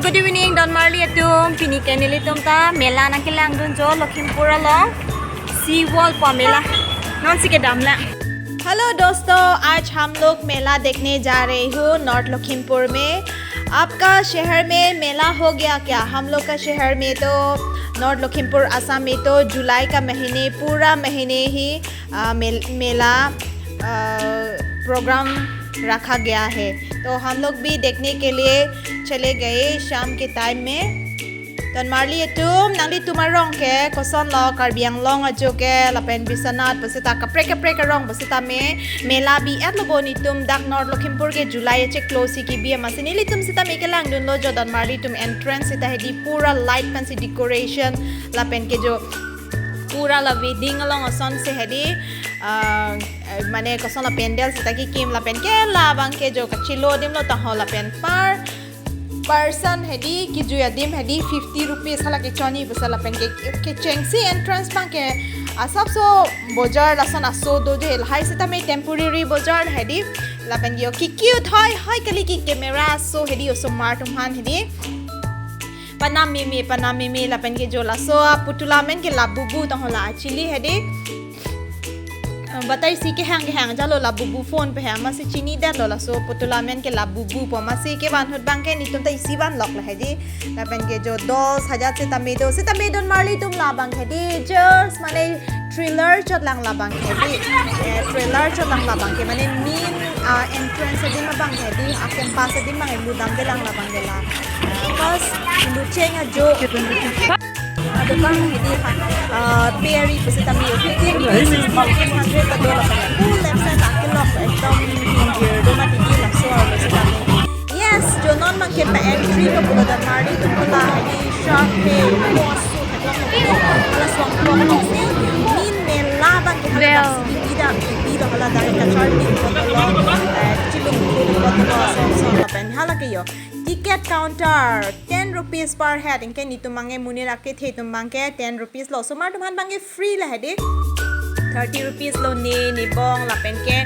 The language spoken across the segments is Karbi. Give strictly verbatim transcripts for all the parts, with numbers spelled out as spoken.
Good evening, don marli atum. Pini ke nelitum ta mela nangkelangdun jo Lakhimpur along Sea Wall pu mela. Non si kedam la. Hello दोस्तों, आज हम लोग मेला देखने जा रहे हो नॉर्थ लखीमपुर में। आपका शहर में मेला हो गया क्या? हम लोग का शहर में तो, नॉर्थ लखीमपुर असम में तो जुलाई का महीने, पूरा महीने ही आ, मेल-, मेला, आ, प्रोग्राम रखा गया है। तो हम लोग भी देखने के लिए चले गए शाम के टाइम में। Don marli atum, nanglitum arong ke kosonlo, Karbi Anglong ajo ke lapen Biswanath pusita kaprek kaprek arong pusitame mela bi-etlo bo nelitum dak North Lakhimpur ke July achiklo si kebi amatsi nelitum sitame kelangdunlo jo don marli atum. Entrance sita hedi pura light pensi decoration lapen ke jo pura la wedding along ason si hedi, ah, eh, mane koson la pandal sita kekim lapen ke labang ke jo kachilo adim lo taho lapen per person hedi kejui adim hedi fifty rupees hala kechoni pusi lapen ke, kechengsi entrance abang ke asapso bojar lason aso do je lahai sitame temporary bojar hedi lapen ke o kikiu thoi hoi kali ke camera so hedi osomar atum aphan hedi panam meme, panam meme lapen ke jo laso aputula amen ke Labubu tangho la achili hedi. Eh, batai si kehang kehang jalo Labubu phone pehang amatsi chinidetlo laso putula amen ke Labubu pu amatsi kevan ahut abang ke nelitum ta isi vanlok la hedi. Lapen ke jo dos hajar sitame do, sitame don marli atum labang hedi. Just mane trailer chot lang labang hedi. Eh, trailer chot lang labang ke mane main, ah, entrance adim abang hedi, ah, campus adim abang lutdamde lang labang ke la. Ah, first lucheng ajo. Adukan hedi ha, ah, peri pusitame fifty rupees, sixteen hundred ta do lapen full left side akelok ekdom injir do mati di laso arlo sitame. Yes, jo non abang ke pa-entry lo pulo don marli atum pu la hedi shark ke boss. Hala suang pulo hala si main mela abang ke hala Bell. Dak si bibi da bibi lo hala dari kachar di pulo, eh, chilung pulo pulo so so lapen hala ke jo ticket counter ten rupees per head, anke nelitum abang ke monit akethe atum abang ke ten rupees lo, osomar atum aphan abang ke free la hedi. Thirty rupees lo ne, ne bong lapen ke,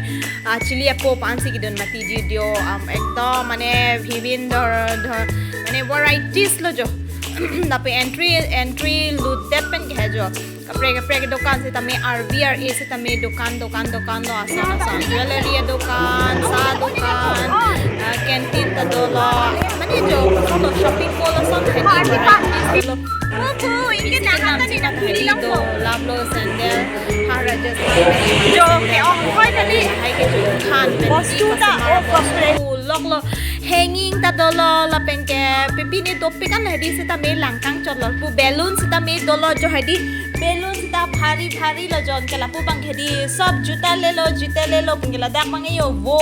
ah, chili apo pu-an si kedun mati di jo, um, ekdom mane bhibin dor dor mane varieties lo jo. Lapen entry, entry lutdet pen ke he jo kaprek kaprek dokan sitame R V R A sitame dokan dokan dokan lo ason ason, jewellery adokan, sa adokan, ah, canteen ta dolo, mane jo solo shopping mall ason hedi varieties lo. Bubu, inke nang hata ni nang hedi do, lab lo sandal, ha Rajasthan. Jo ke-ong hoi kali. Hai ke jo khan pen bostu ta, customer oh, bostu lok lo, hanging ta dolo lapen ke pipine dopik an hedi sitame langkang chot lo pu balloon sitame dolo jo hedi balloon sita bhari bhari lo jo anke lapu abang hedi sob juta le lo, jute le lo pu anke ladak abang jo vo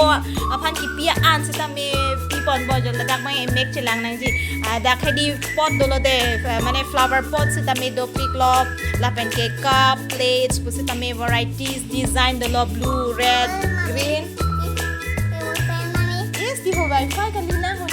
aphan kipi an sitame pipon bo jo ladak abang emek chelang nangji. Ah, dak hedi pot dolo de, eh, mane flower pot sitame dopik lo, lapen ke cup, plates pusitame varieties, design dolo blue, red, green. Yes, di ho wifi kali na ho.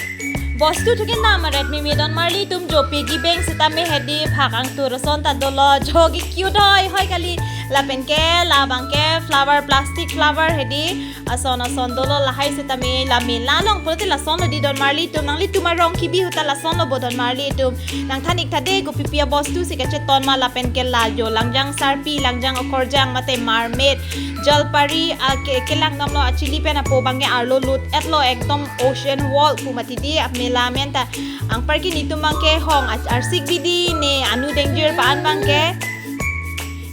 Bostu thuke na maret meme don marli atum jo piggy bank sitame hedi phak angtur ason ta dolo jo ke cute hoi hoi kali, lapen ke labang ke flower, plastic flower hedi ason ason dolo lahai sitame la mela along pulote lason lo di don marli atum, nanglitum arong kebi ahut ta lason lo bo don marli atum. Nangthan ik tha de kopipi abostu si kacheton ma lapen ke la jo langjang sarpi, langjang okorjang mate mermaid, jalpari, ah, ke, kelang damlo, achili pen apo abang ke arlo lut-etlo ekdom ocean world pu mati di amela amen ta. Anpar ke nelitum abang ke hong a-, arsik bidi ne anu danger pu-an abang ke.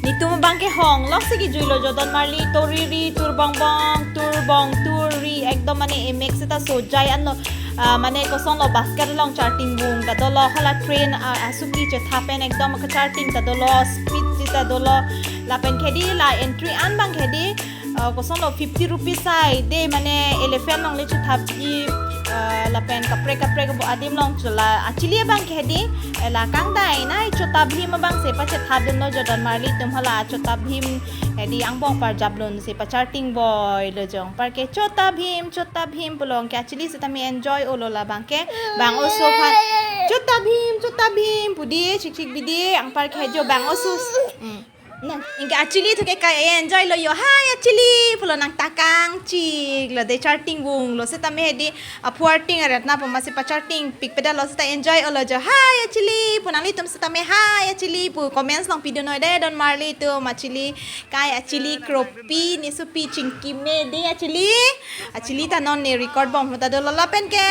Nelitum abang ke hong lok si kejui lo jo don marli, toriri, turbongbong, turbong, turi, ekdom mane emek sita sojai anlo, ah, mane koson lo basket along charting bung ta dolo, hala train, ah, asuki chetha pen ekdom kacharting ta dolo, speed sita dolo, lapen ke hedi la entry an abang ke hedi, ah, koson lo fifty rupees sai de, mane elephant along le chethap ji, ah, lapen kaprek kaprek bo adim along chula, achili abang ke hedi, eh, la kangdai nai Chota Bheem abang si pachethap dunlo jo don marli atum, hala Chota Bheem hedi angbong parjap lun si pacharting boi lo jo, anpar ke Chota Bheem, Chota Bheem pulo anke achili sitame enjoy-o lo labang ke, bang oso aphan Chota Bheem, Chota Bheem pu di chikchik bidi, anpar ke jo bang oso. Hmm. Na, anke achili thu ke kai enjoy lo jo. Hi achili pulo nang takang chik lo de, charting vung lo setame hedi aphu arting aret na pu masi pacharting pikpeda lo seta enjoy olo jo. Hi achili pu nanglitum setame hi achili pu comments along pidun noi de don marli atum. Achili kai achili kropi ne sopi chingki me de achili. Achili ta non ne record bom ta dolo lapen ke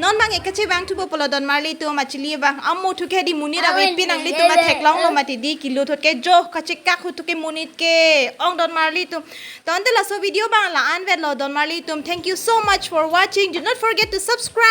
non bang ke kachevang thupo pulo don marli atum. Achili bang amu thu ke di monit ave pin nanglitum atheklong lo mati di kilo thot ke jo kachekak hu thu ke monit ke ong don marli atum. Tangte laso video bang la-an vet lo don marli atum. Thank you so much for watching. Do not forget to subscribe.